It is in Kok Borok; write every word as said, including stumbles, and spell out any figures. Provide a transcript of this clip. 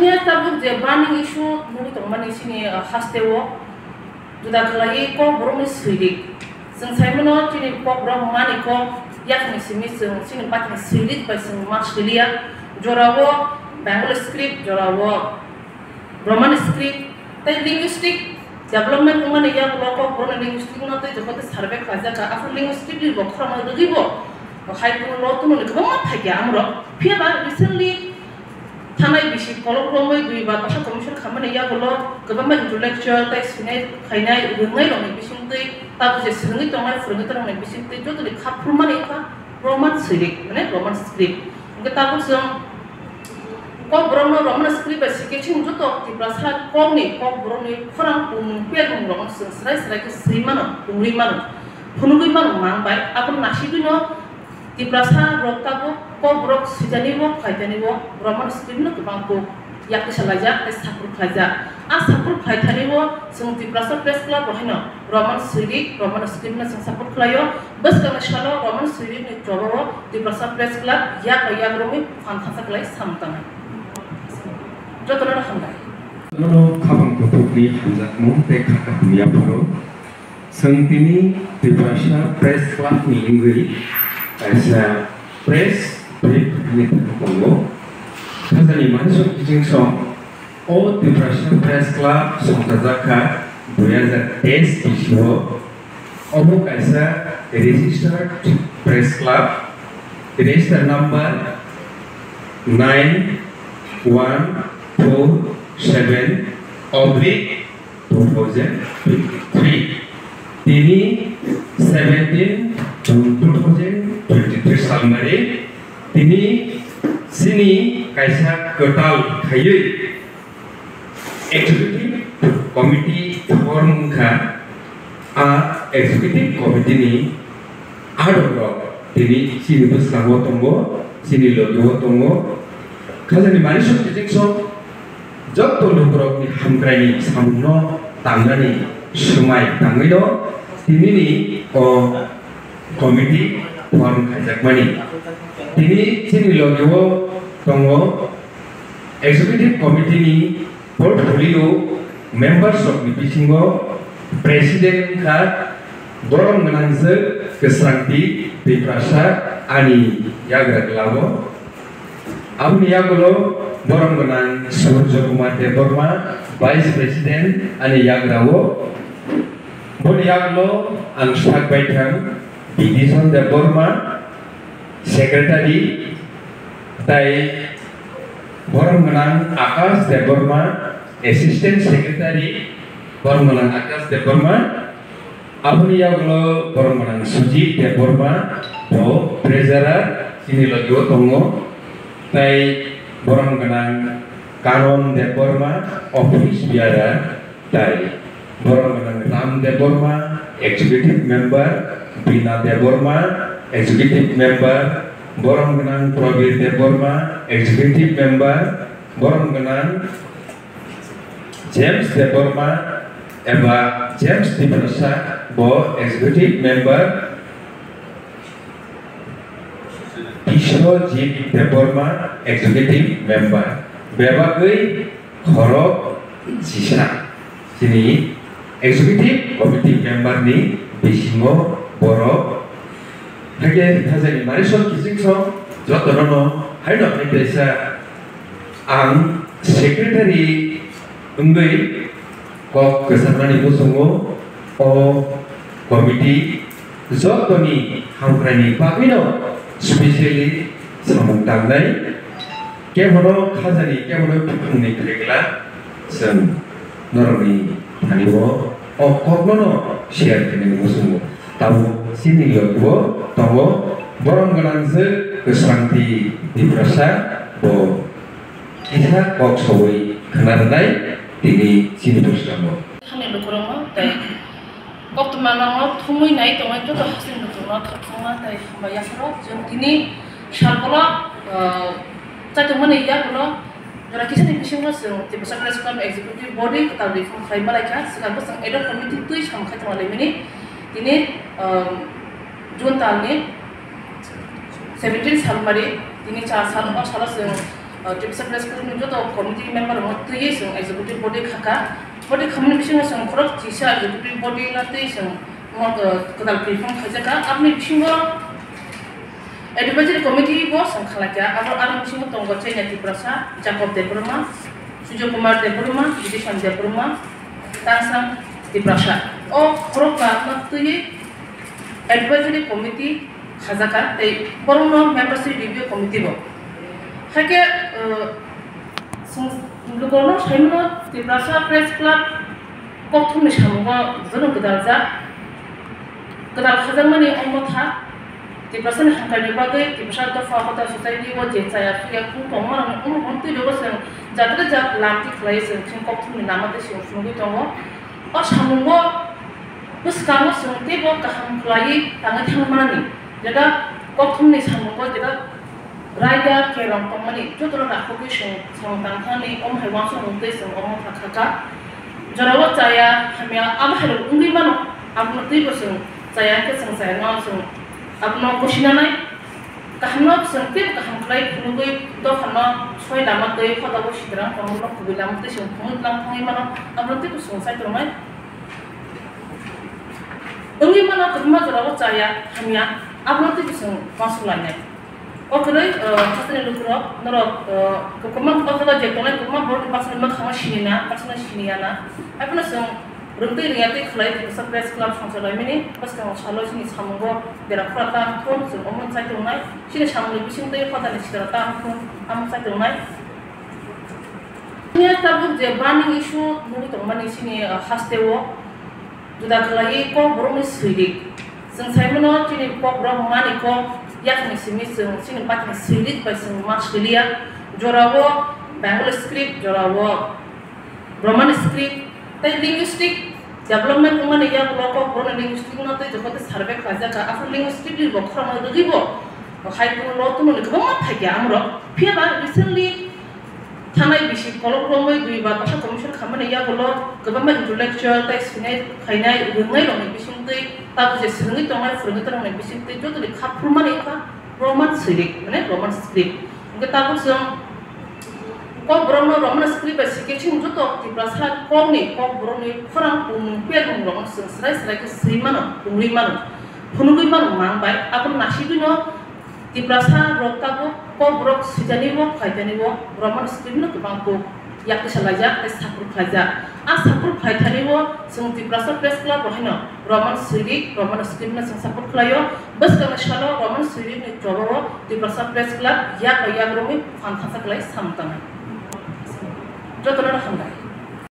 Chini tabuk je burning issue nugwi tongmani chini, ah, hasteo juda khlaiwi Kokborokni swirik. Chwng saimano chini Kokborok mani kok yakni simi chwng chini bakni swirik bai chwng ma swiliya. Jorao Bengali script, jorao Roman script, tei linguistic development wngmani yagulo Kokborokni linguistic no tei joto tei survey khlaijak kha. After linguistic ni bo khorang rwgwi bo hai kuno lo tumoni kwbangma phaikha amrok. Phiya ba recently thanai bisi kolok romwi dui ba basa commission khamani yagulo kwbangma intellectual tei sinai khainai rwngnai rokni bisingtwi tabuk je swrwngwi tongnai phwrwngwi tongnai bisingtwi jotoni kha phurmani wngkha Roman swirik mane Roman script. Hwnkhe tabuk chwng Kokborokno Roman script bai sikhe chwng joto Tiprasa kokni Kokborokni khorang tongmung pebung rokno chwng srai srai khe swi mano, tongwi mano, phunugwi mano mang bai. Abono nasigwino Tiprasa rok tabuk Kokborok swijani o, khlaitani o, Roman script no kwbang kuk yak tisa laijak tei support khlaijak. A support khlaithani o chwng Tiprasa Press Club bo haino Roman swirik, Roman script no chwng support khlaio. Bwskangni salo Roman swirik ni choba o Tiprasa Press Club yak bai yak romwi phan khasa khlai samung tangnai. Jotono no hambai. Nono khabang kuthukni hamjakmung tei kha kaham yapharo. Chwng tini Tiprasa Press Club ni wngwi kaisa press brief ni thani tongo. Khajani manisok kiching song o Tiprasa Press Club songchajak kha dui hazar teis bisio. Obo kaisa registered press club, register number nine one four seven oblique two thousand twenty-three. Tini seventeen June two thousand twenty-three salmari tini chini kaisa kwtal khaiwi executive committee form wngkha. A executive committee ni adongrok tini chini bwskango tongo, chini logio tongo. Khajani manisok kiching song joto lukurokni hamkraini samungno tangnani swmai tangwino tinini o committee form khaijakmani. Tini chini logio tongo executive committee ni portfolio members rokni bisingo president wngkha borom gwnangjwk Kwsrangti Tiprasa ani yagra glao. Aboni yagulo borom gwnang Surjo Kumar Debbarma, Vice President ani yagrao. Boni yagulo ang sak baithang Bidison Debbarma, Secretary, tai borom gwnang Akash Debbarma, Assistant Secretary, borom gwnang Akash Debbarma. Aboni yagulo borom gwnang Sujit Debbarma, bo treasurer, chini logio tongo. Tai borom gwnang Kanon Debbarma, office bearer, tai borom gwnang Ram Debbarma, executive member, Bina Debbarma, executive member, borom gwnang Prabir Debbarma, executive member, borom gwnang James Debbarma eba James Tiprasa bo executive member, Biswajit Debbarma executive member, bebagwi khorok chisa chini executive committee member ni bisingo borok. Haikhe hajani marisok kiching song jotono no haino hai kaisa ang secretary wngwi kok kwcharnani bosongo o committee jotoni hamkraini bagwino specially samung tangnai. Kebono khajani, kebono bukhumni khlai glak, chwng norokni thani-o o kokno no share khainani muchungo. Tabuk chini logi-o tongo borom gwnangjwk Kwsrangti Tiprasa, bo kisa kok saui khna rwnai tini chini bwskango. Hani lukurokno tei koktwma no thumwi nai tongnai joto hasteni lukurokno khakchangma tei hambai yapharo. Chwng tini sal kolok, ah, chaitokmani yagulo jora kisani bisingo chwng Tiprasa Press Club Executive Body kwtal reform khlai malaikha. Swkang bwswk ad hoc committee twi samung khai tonglaimani. Tini, ah, June talni seventeen salmari, tini char sal, o salo chwng Tiprasa Press Club ni joto committee member rokno twiwi chwng executive body khaka. Body khamani bisingo chwng khorok chisa executive body no twi chwng mo-, kwtal preform khaijakha. Aboni bisingo advisory committee bo chwng khalaikha. Abo, aboni bisingo tongo Chenya Tiprasa, Jacob Debbarma, Sujoy Kumar Debbarma, Bidishan Debbarma, Tangsang Tiprasa. O khorokba no twiwi advisory committee khajakha tei borokno membership review committee bo. Haikhe, uh, chwng lukurokno saimano Tiprasa Press Club kokthumni samungo jono gwdaljak. Gwdal khajakmani omo tha Tiprasani hamkhaini bagwi Tiprasa dopha hoda society o je chaya chuya khung tongmarokni omo hwn twi rwgo chwng jatre jat lamti khlaiwi chwng chini kokthumni lama tei chwng phunugwi tongo. O samungo bwskango chwng teibo kaham khlaiwi tangwi thangmani, jeta kokthumni samungo jeta raida kerong tongmani jotono nakhugwi chwng samung tang thani omo hai uansukmung tei chwng omo kha kha kha. Jorao chaya hamya abo hai rok wngwi mano, abono teibo chwng chaya hwnkhe chwng chaya no chwng abono businanai. Kahamno chwng teibo kaham khlai phunugwi dophano soi lama twi hoda bo sidrang tongmano kubui lama twi chwng phunuk lang thangwi mano, abono teibo chwng chai tongnai. Wngwi mano kwbangma jorao chaya hamya, abono teibo chwng uansuk lainai. O kwrwi, uh, hasteni lukurok, norok, uh, kwbangma o jaga je tongnai kwbangma borokni baksa mwkhangno sini na, baksa sini ya na. Haiphano chwng rwngtwi rwngya twi khlai Tiprasa Press Club songchar laimani bwskango salo chini samungo dera khura tang thung, chwng omo chai tongnai. Chini samungni bisingtwi hodani sitra tang thung, amo chai tongnai. Chini tabuk je burning issue nugwi tongmani chini, uh, hasteo juda khlaiwi Kokborokni swirik. Chwng saimano chini Kokborok mani kok yakni simi chwng chini partyni swirik bai chwng ma swiliya. Jorao Bengali script, jorao Roman script, tei linguistic development wngmani yagulo Kokborokni linguistic no tei joto tei survey khlaijak kha. Aphuru linguistic ni bo khorang rwgwi bo hai kuno lo tumoni kwbangma phaikha amorok. Phiya ba recently thanai bisi kolok romwi dui ba basa commission khamani yagulo kwbangma intellectual tei sinai khainai rwngnai rokni bisingtwi tabuk je swrwngwi tongnai phwrwngwi tongnai bisingtwi jotoni kha phurmani wngkha Roman swirik, mane Roman script. Hwnkhe tabuk chwng Kokborokno Roman script bai sikhe chini joto Tiprasa kokni Kokborokni khorang tongmung permung rokno chwng swrai swrai khe swi mano, tongwi mano, phunugwi mano mang bai. Abono nasigwino Tiprasa rok tabuk Kokborok swijani bo, khlaitani bo Roman script no kwbang kuk yak tisa laijak tei saphur khlaijak. A saphur khlaithani bo chwng Tiprasa Press Club bo haino Roman swirik, Roman script no chwng saphur khlaio. Bwskangni salo Roman swirik ni choba o Tiprasa Press Club yak bai yak romwi phan thangsa khlai samung tangnai. Jotono hambai.